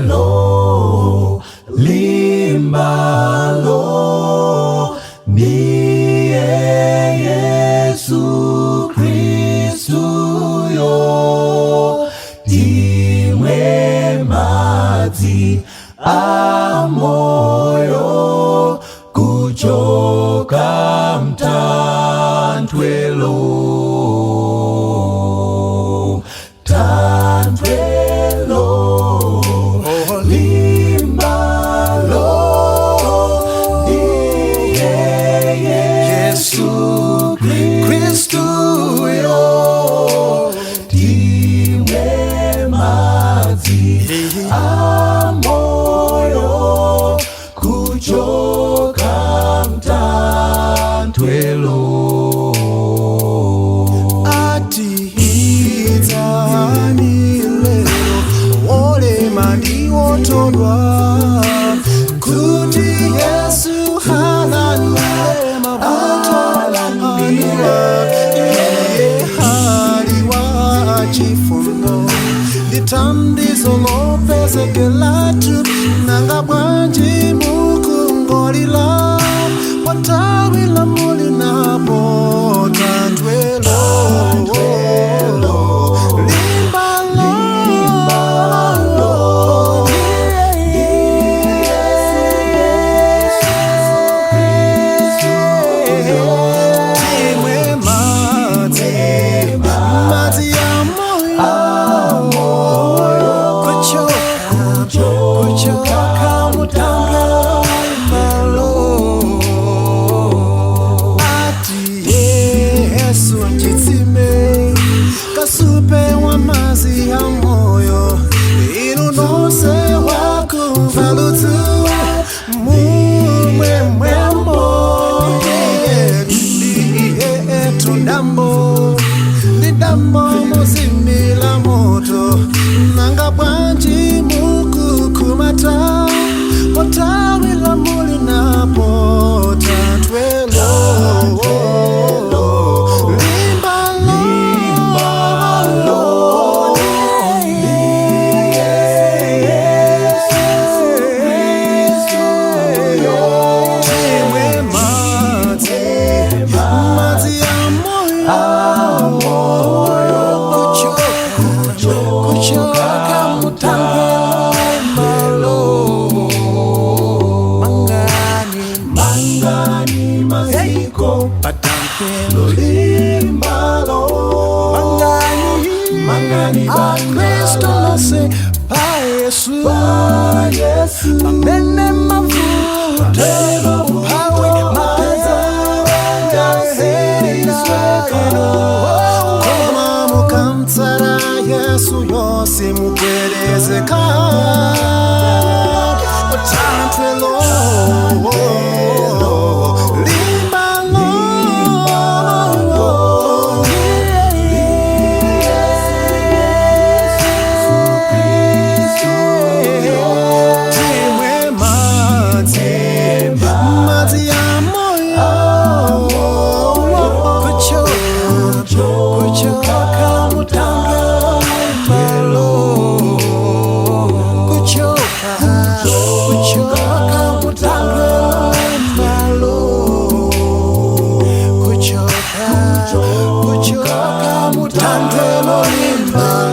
Thanthwelo limbalo ndiye Yesu Kristu yo, timwe madzi amoyo kuchoka mthanthwelo. Thanthwelo limbalo ndiye Yesu Kristu yo, timwe madzi amoyo kuchoka mthanthwelo. Ati idzani lero, olema ndi othodwa, kuti Yesu alandire mavuto anuwa. Iye ali wa chifundo ndi thandizo lopezekelatu. Nanga bwanji mukungolila potawila muli napo? Thanthwelo limbalo. Limbalo. Timwe madzi, madzi ya moyo, kuchoka muthanthwelo. Ati Yesu nchitsime, kasupe wa madzi ya moyo. Inu nonse wakumva ludzu, mumwe mwembo. Ndiye tundambo, ndi dambo mozimila moto. Nanga bwanji mukukumata potawila muli napo? Thanthwelo limbalo. Limbalo. Ndiye Yesu Kristu yo. Timwe madzi, madzi ya moyo, kuchoka muthanthwelo. Mangani, Mangani maziko pathanthwelo. Limbalo. Mangani, Mangani. Akristu nonse pa Yesu, Pa Yesu. Pamene mavuto, umphawi, Sisweka. Koma mukamtsata Yesu yonse mugwedezeka. Thanthwelo limbalo. Limbalo. Yesu Kristu yo. Timwe madzi, madzi ya moyo, kuchoka muthanthwelo, kuchoka muthanthwelo, kuchoka muthanthwelo limbalo.